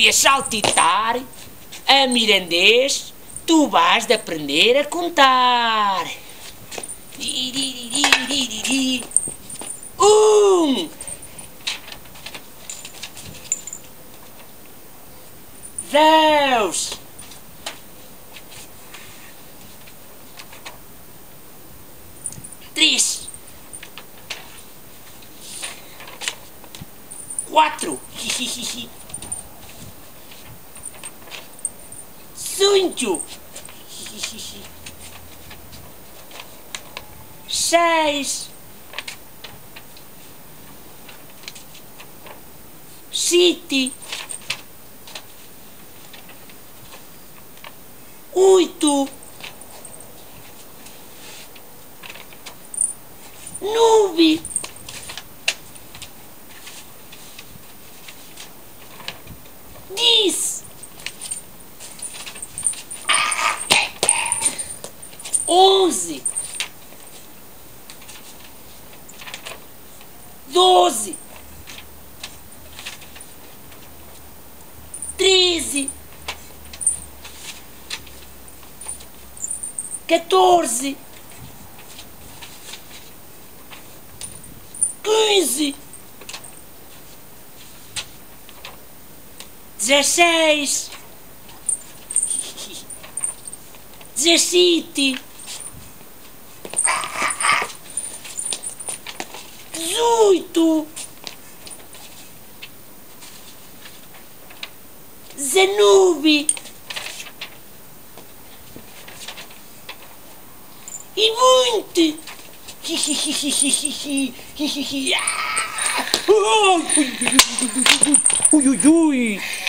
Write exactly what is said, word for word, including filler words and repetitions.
E saltitar, a mirandês, tu vais de aprender a contar. Um. Dous. Três. Quatro. Cinco. Seis. Sete. Oito. Nove. Dez. Onze. Doze. Treze. Catorze. Quinze. Dezasseis. Dezassete. Dezoito. Dezanove. E vinte. Ui, ui, ui.